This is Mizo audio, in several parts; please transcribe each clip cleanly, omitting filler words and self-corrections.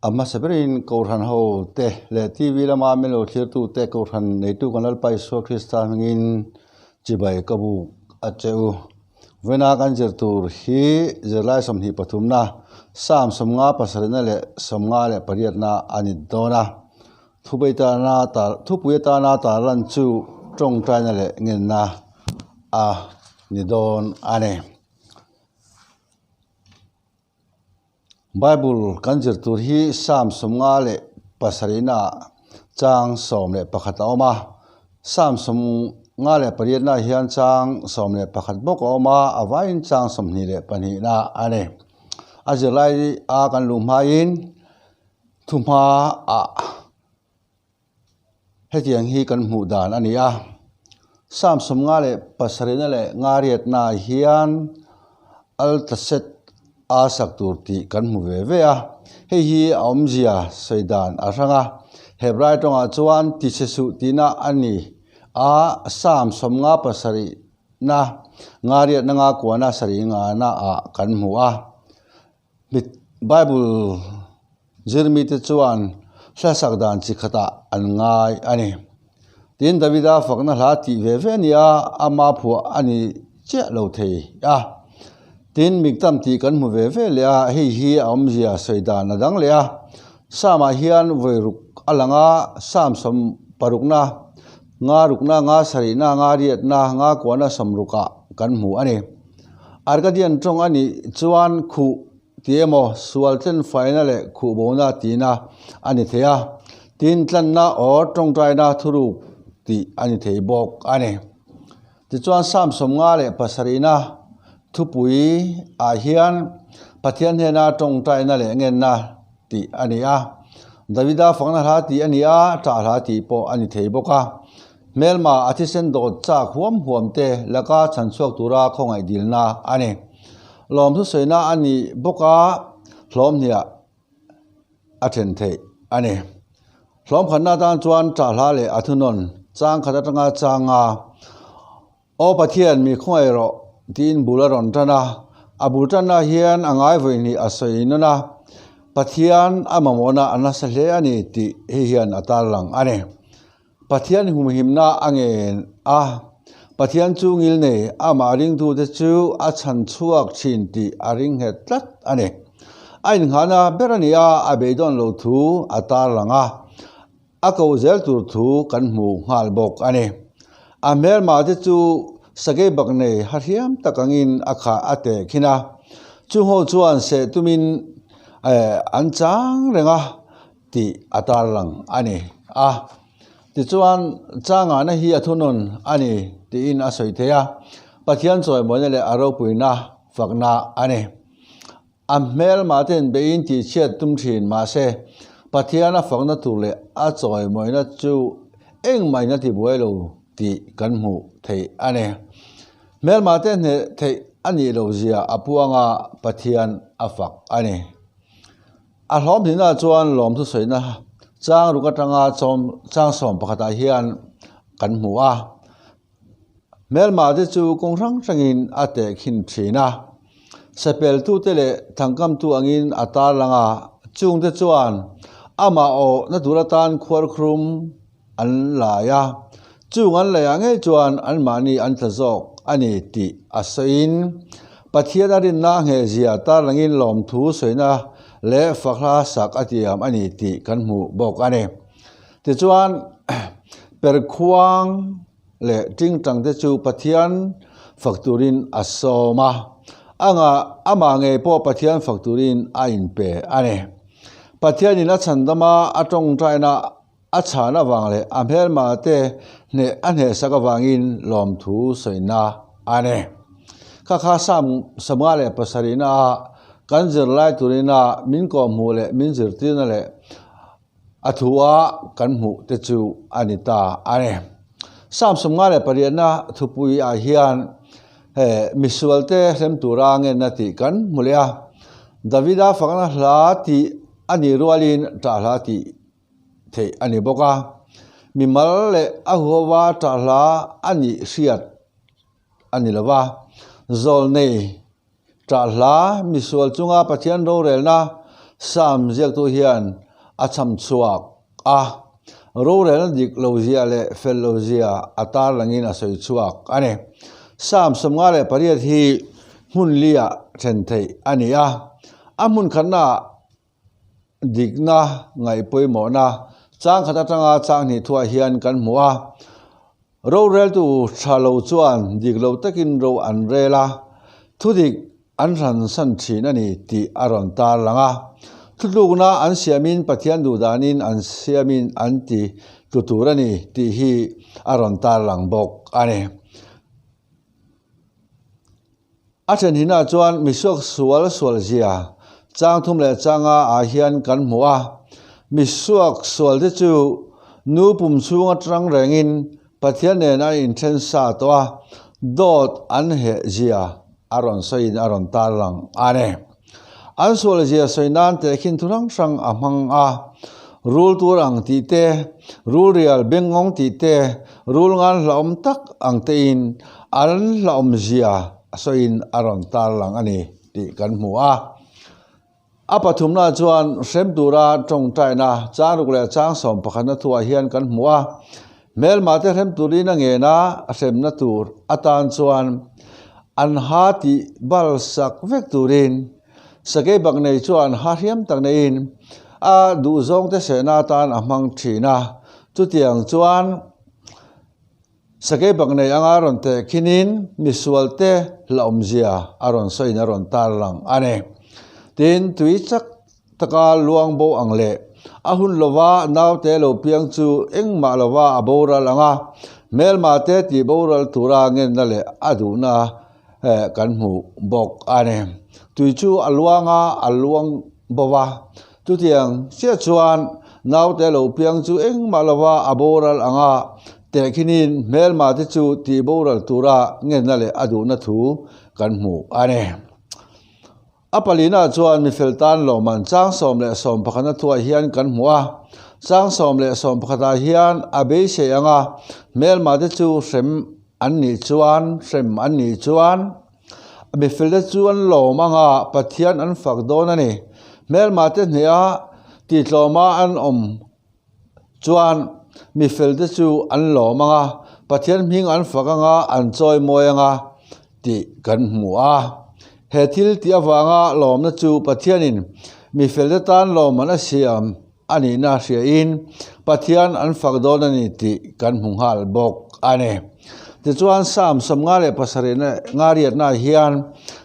A hmasa berin Kohhran ho te leh TV lama min lo thlirtu te Kohhran neitu kan Lalpa Isua Krista hmingin chibai ka buk a che u. Vawiina kan zir tur hi zirlai 23na, Psalm 57na leh 58na a ni dawn a. Thupui tana tar thupui atana tarlan chu tawngtaina leh ngenna a ni dawn a ni. Bible kan zir tur hi Psalm 57 ah chang 11 a awm a, Psalm 58 ah hian chang 11 bawk a awm a, a vaiin chang 22 na a ni. A zirlai a kan luh hmain thuhma ah Hetiang hi kan hmuh dan a ni a, Psalm 57 na leh ngariatna ah hian Altaset a sak tur tih kan hmu ve ve a, hei hi a awmzia sawi dan a hrang a, Hebrai tawngah chuan tichhe suh tihna a ni a, Psalm 57 na ngariatna nga kuana sarih ngana ah kan hmu a. Bible zirmite chuan hlasak dan chi khatah an ngai a ni. Tin, Davida fakna hla tih ve ve a ni a, ama phuah a ni chiah lo thei a. Tin, miktam tih kan hmu ve ve leh a, hei hi a awmzia sawi dan a dang leh a. Psalm-ah hian vawi ruk a lang a, Psalm 60na, nga rukna, nga sarihna, nga riatna, nga kuahna sawmrukah kan hmu a ni. Arkadian tawng a nih chuan khuh tih emaw sual tlen faina leh khuh bona tihna a ni thei a, tin tlanna or tawngtaina thuruk tih a ni thei bawk a ni. Tichuan Psalm 57na thupui ah hian Pathian hnena tawngtaina leh ngenna tih a ni a, Davida fakna hla tih a ni a, ṭah hla tih pawh a ni thei bawk a. Hmelma a thisen dawt chak huam huam te laka chhan chhuak tura khawngaih dilna a ni. Lawmthu sawina a nih bawk a, hlawm hniah a then theih a ni. Hlawm khatna atan chuan ṭah hla leh a thunawn chang khat atanga chang a, Aw Pathian, mi khawngaih rawh tiin bul a rawn tan a. A bul tanna hian a ngai vawi hnih a sawi nawn a, Pathian a mamawhna a nasa hle a ni tih hei hian a tarlang a ni. Pathian humhimna a ngen a, Pathian chu ngil nei amah ringtute chu a chhan chhuak thin tih a ring nghet tlat a ni. A innghahna ber a ni a, a beidawn lo thu a tarlang a, a ko zel tur thu kan hmu nghal bawk a ni. A hmelma te chu sakei bak nei ha hriam tak angin a khah a teh khin a, chungho chuan seh tumin an chang reng a. tih a tarlang a ni a. Tichuan, changahna hi a thunawn a ni tiin a sawi thei a, Pathian chawimawina leh a ropuina fakna a ni. A hmelmahten beiin tihchhiat tum thin mahse, Pathian a fakna tur leh a chawimawina chu engmahina tibuai lo tih kan hmuh theih a ni. Hmelmahte hneh theih a nih lohzia a puanga Pathian a fak a ni. A hlawm hnihnaah chuan lawmthu sawina chang ruk atanga chawm chang sawm pakhatah hian kan hmu a, hmelma te chu kawng hrang hrangin a tehkhin thin a, sepeltute leh thangkamtu angin a tarlang a, chungte chuan amah awhna tur atan khuarkhrum an lai a, chung an laiah ngei chuan anmahni an tla zawk a ni tih a sawiin Pathian a rinna a nghehzia tarlangin lawmthu sawina leh fakhla sak a tiam a ni tih kan hmuh bawk a ni. Tichuan, perkhuang leh tingtang te chu Pathian fak turin a sawm a, anga amah ngei pawh Pathian fak turin a inpe a ni. Pathianin a chhandama a tawngtaina A chhan avang leh a hmelma te hneh a hnehsak avangin lawmthu sawina a ni. Kha kha Sam 57 a kan zirlai turina min kawhhmuh leh min zirtirna leh a thu a kan hmuh te chu a ni ta a ni. Sam 58 na thupui ah hian he misual te hrem tura ngenna tih kan hmu leh a. Davida fakna hla tih a nih rualin ṭah hla tih theih a ni bawk a, mimal leh a huhova ṭah hla a nih hriat a ni lo va. Zawlnei ṭah hla misual chunga Pathian rorelna Sam ziaktu hian a chham chhuak a, rorelna dik lo zia leh fel lo zia a tarlangin a sawi chhuak a ni. Sam 58 hi hmun liah then theih a ni a, a hmun khatnaah Dikna ngaih pawimawhna chang khat atanga chang hnih thuah hian kan hmu a, roreltu tha lo chuan dik lo takin ro an rel a, thudik an hransan thin a ni tih a rawn tarlang a. Thutlukna an siamin Pathian duhdanin an siamin an ti tlu tur a ni tih hi a rawn tarlang bawk a ni. A then hinah chuan misuak sual sual zia chang thum leh changa ah hian kan hmu a. Misuak sual te chu nu pum chhung atang rengin Pathian nen an inthen sa tawh a, dawt an heh zia a rawn sawiin a rawn tarlang a ni. An sual zia sawi nan tehkhin thu hrang hrang a hmang a, rul tur ang tih te, rul rial bengngawng tih te, rul ngan hlauhawm tak ang tein an hlauhawm zia sawiin a rawn tarlang a ni tih kan hmu a. A pathumna chuan hrem tura tawngtaina chang ruk leh chang sawm pakhatna thuah hian kan hmu a, hmelmah te hrem turin a ngen a, hremna tur atan chuan an ha tih bal sak vek turin sakei bak nei chuan ha hriam tak neiin a duhzawng te sehna atan a hmang thin a, chutiang chuan Sakei bak nei anga rawn teh khinin misualte hlauhawmzia a rawn sawiin a rawn tarlang a ni. Tin, tui chak taka luang bo ang leh a hun lova naute lo piang chu engmah lova a boral ang a, hmelmate tih boral tura ngenna leh a duhna kan hmu bawk a ni. Tui chu a luang a, a luang bo va. Chutiang chiah chuan naute lo piang chu engmah lova a boral ang a, tehkhinin hmelmate chu tih boral tura ngenna leh a duhna thu kan hmu a ni. A palina chuan mifel tan lawmman chang 11 na thuah hian kan hmu a. Chang 11 ah hian a beisei ang a, hmelmate chu hrem an nih chuan hrem an nih chuan, Mifel te chu an lawm ang a, Pathian an fak dawn a ni. Hmelma te hneha tihtlawma an awm chuan mifel te chu an lawm ang a, Pathian hming an fak ang a, an chawi mawi ang a tih kan hmu a. He thil tih avanga lawmna chu Pathianin mifel te tan lawmman a siam a nihna hriain Pathian an fak dawn a ni tih kan hmu nghal bawk a ni. Tichuan Psalm 57 nga riatnaah hian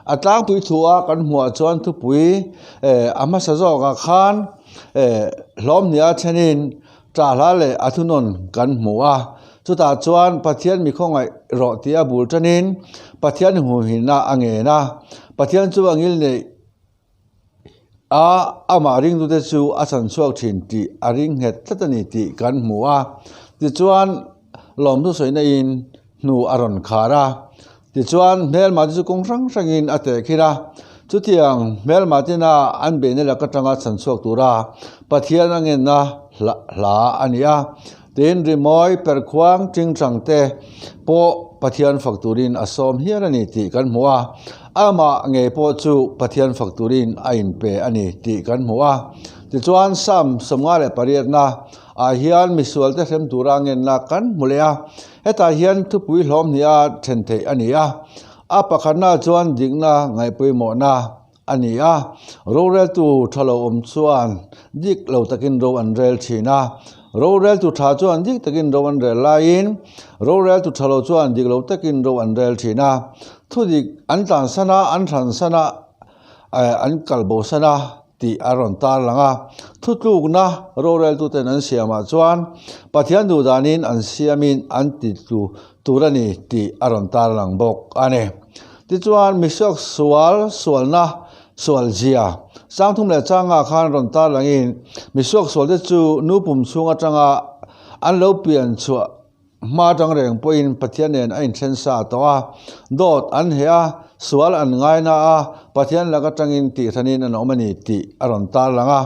a tlangpui thu a kan hmuhah chuan thupui a hmasa zawkah khan hlawm hniha thenin ṭahla leh a thunawn kan hmu a. Chutah chuan Pathian mi khawngaih rawh tih a bul ṭanin Pathian hmuhhina a ngen a, Pathian chu a ngilneih A, amah ringtute chu a chan chhuak thin tih a ring nghet tlat a ni tih kan hmu a. Tichuan, lawmthu sawina in hnu a rawn khar a. Tichuan, hmelma te chu kawng hrang hrangin a teh khir a. Chutiang hmelma tena an beihna lak atanga chan chhuak tura Pathian a ngenna hla a ni a. Tin, rimawi, perkhuang, tingtang te pawh Pathian fak turin a sawm hial a ni tih kan hmu a. Amah ngei pawh chu Pathian fak turin a inpe a ni tih kan hmu a. Tichuan, Psalm 58 ah hian misualte hrem tura ngenna kan hmu leh a. Hetah hian thupui hlawm hniha then theih a ni a. A pakhatna chuan dikna ngaihpawimawhna a ni a, roreltu tha lo awm chuan dik lo takin ro an rel thin a, roreltu tha chuan dik takin ro an rel laiin roreltu tha lo chuan dik lo takin ro an rel thin a, thudik an tlansan a, an hransan a, an kal bosan a tih a rawn tarlang a, thutlukna roreltuten an siamah chuan Pathian duhdanin an siamin an titlu tur a ni tih a rawn tarlang bawk a ni. Tichuan, misuak sual, sualna, sual zia, sang thum leh changa khan rawn tarlangin misuak sualte chu nu pum chhung atanga an lo pian chhuah hma atang reng pawhin Pathian nen a inthen sa tawh a, dawt an heh a, sual an ngaina a, Pathian lak atangin tihhranin an awm a ni tih a rawn tarlang a.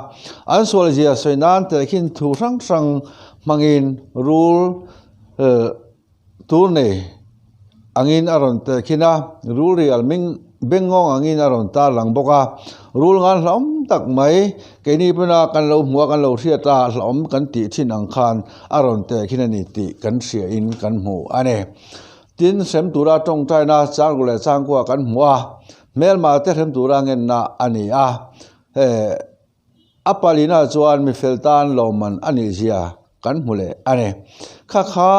An sual zia sawi nan tehkhin thu hrang hrang hmangin rul Tur nei angin a rawn tehkhin a, rul rial ming. Bengngawng angin a rawn tarlang bawk a, rul ngan hlauhawm tak mai, keini pawna kan lo hmuh a, kan lo hriat a, hlauhawm kan tih thin ang khan a rawn teh khin a ni tih kan hriain kan hmu a ni. Tin, hrem tura tawngtaina changru leh changkua kan hmu a, hmelma te hrem tura ngenna a ni a, he. A palina chuan mi fel tan lawmman a nih zia kan hmu leh a ni. Kha kha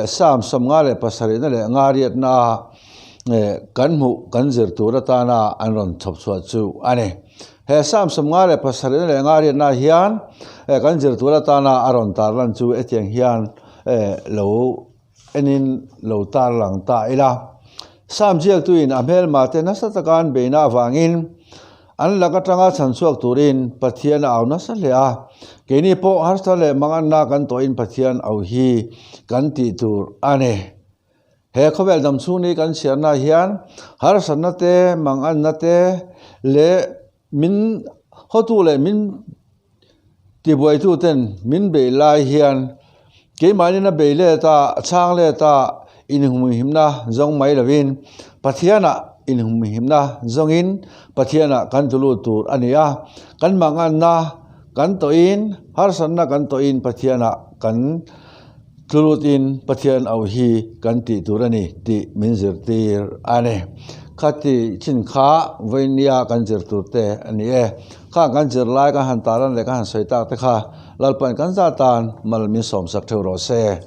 Psalm 57 na leh ngariatna a kan hmuh kan zir tur atana an rawn chhawp chhuah chu a ni. He Psalm 57 na leh ngariatna hian kan zir tur atana a rawn tarlan chu hetiang hian lo enin lo tarlang ta ila. Psalm ziaktuin a hmelma te nasa taka an beihna avangin an lak atanga chhan chhuak turin Pathian a au nasa hle a. Keini pawh harsa leh manganna kan tawhin Pathian au hi kan tih tur a ni. He khawvel dam chhung ni kan chhiarna hian harsatna te, manganna te leh min hotu leh min Tibuaituten min beih lai hian keimahnin a bei let a, a chhang let a, inhumhimna zawng mai lovin Pathianah inhumhimna zawngin Pathianah kan tulu tur a ni a. Kan manganna kan tawhin, harsatna kan tawhin Pathianah kan Tlutin Pathian auh hi kan tih tur a ni tih min zirtir a ni. Khati chin kha vawinia kan zir tur te a ni e. Khang kan zir lai kan han taran leh kan han sawi tak te kha Lalpain kan zat tan mal min sawmsak theuh rawh se.